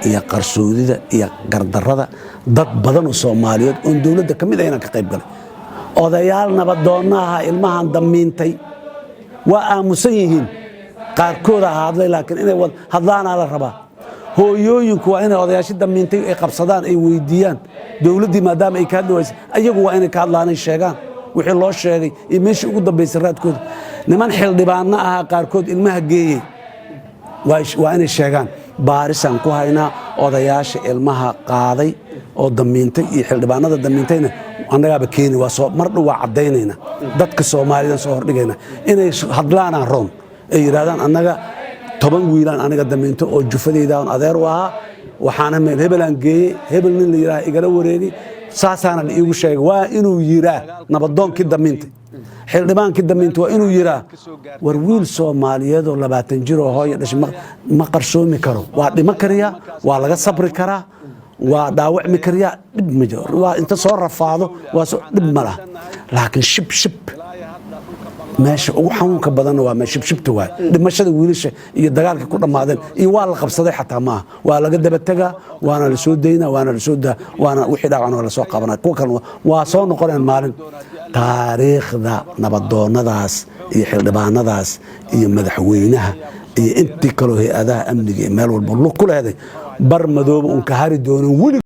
Iyo qarsoodida iyo gardarrada dad badan oo Soomaaliyeed oon dowladda ka mid ahayna ka qayb galay. Odayaal nabadoonaha ilmahan damiintay waa aamusan yihiin. Qaarkooda hadlay, laakiin inay hadlaanaa la rabaa. Hooyooyinku waa inay odayaashi damiintay ay qabsadaan, ay weydiiyaan dowladdii, maadaama ay ka hadli waysay. Ayagu waa inay ka hadlaanay, sheegaan wixii loo sheegay iyo meeshii ugu dambaysay raadkooda. Niman xildhibaanno ahaa qaarkood ilmaha geeyey waa inay sheegaan. Baarisaan ku haynaa odayaasha ilmaha qaaday oo damiintay iyo xildhibaanada damiintayna. Annagaaba keeni waa soo mar dhow, waa caddaynayna dadka Soomaalidan soo hordhigayna. Inay hadlaanaan roon, ay yidhahdaan: "Annaga 10 wiilaan aniga damiinto oo jufadayda on adeer u ahaa, waxaana meel hebelaan geeyey, hebel nin la yidhaha igala wareegay, saasaana la iigu sheegay." Waa inuu yiraa nabadoonkii damiintay, xildhibaankii damiintay, waa inuu yiraa: "War wiil Soomaaliyeedoo 20 jir oo hooya dhashay ma qarsoomi karo." Waa dhimo kariyaa, waa laga sabri karaa, waa dhaawacmi kariyaa, dhib ma jiro, waa inta soo rafaado, waa soo dhib ma laha. Laakiin shib shib, meesha ugu xanuunka badanna waa mee shibshibta waay. Dhimashada wiilasha iyo dagaalkii ku dhammaadeen iyo waa la qabsaday xataa maaha. Waa laga daba tegaa, waana la soo daynaa, waana la soo daa, waana wixii dhaawacna waa la soo qabanaa, kuwa kalena waa soo noqonayaan maalin. Taariikhda nabadoonnadaas iyo xildhibaanadaas iyo madaxweynaha iyo intii kaloo hay-adaha amniga iyo meel walba lug ku leeday bar madooba uun ka hari doonin weli.